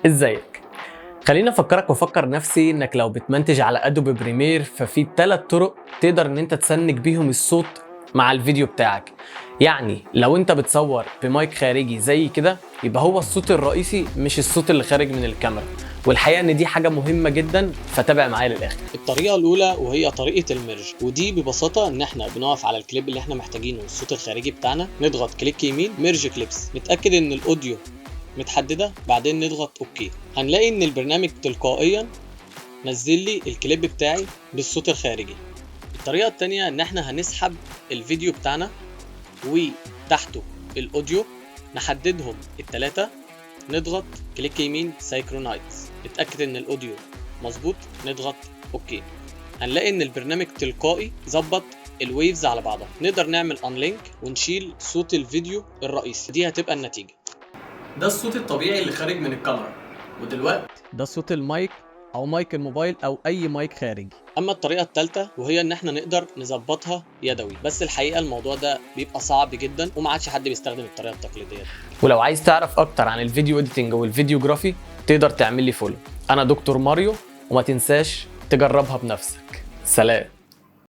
ازيك؟ خليني افكرك وافكر نفسي انك لو بتمنتج على Adobe Premiere ففي 3 طرق تقدر ان انت تسنك بيهم الصوت مع الفيديو بتاعك. يعني لو انت بتصور بمايك خارجي زي كده يبقى هو الصوت الرئيسي مش الصوت اللي خارج من الكاميرا، والحقيقة ان دي حاجة مهمة جدا، فتابع معايا للاخر. الطريقة الاولى وهي طريقه ال merge، ودي ببساطة ان احنا بنقف على الكليب اللي احنا محتاجينه الصوت الخارجي بتاعنا، نضغط click يمين merge clips، نتاكد ان ال audio متحدده، بعدين نضغط okay. هنلاقي ان البرنامج تلقائيا نزل لي الكليب بتاعي بالصوت الخارجي. الطريقة التانية ان احنا هنسحب الفيديو بتاعنا وتحته ال audio، نحددهم التلاتة، نضغط click يمين synchronize، نتأكد ان ال audio مظبوط، نضغط okay. هنلاقي ان البرنامج تلقائي ظبط ال waves على بعضها. نقدر نعمل unlink ونشيل صوت الفيديو الرئيسي، دي هتبقى النتيجة. ده الصوت الطبيعي اللي خارج من الكاميرا، ودلوقتي ده صوت المايك او مايك الموبايل او اي مايك خارجي. اما الطريقة الثالثة وهي ان احنا نقدر نظبطها يدوي، بس الحقيقة الموضوع ده بيبقى صعب جدا وما عادش حد بيستخدم الطريقة التقليدية دي. ولو عايز تعرف اكتر عن ال video editing وال videography تقدر تعمل لي follow. انا دكتور ماريو، وما تنساش تجربها بنفسك. سلام.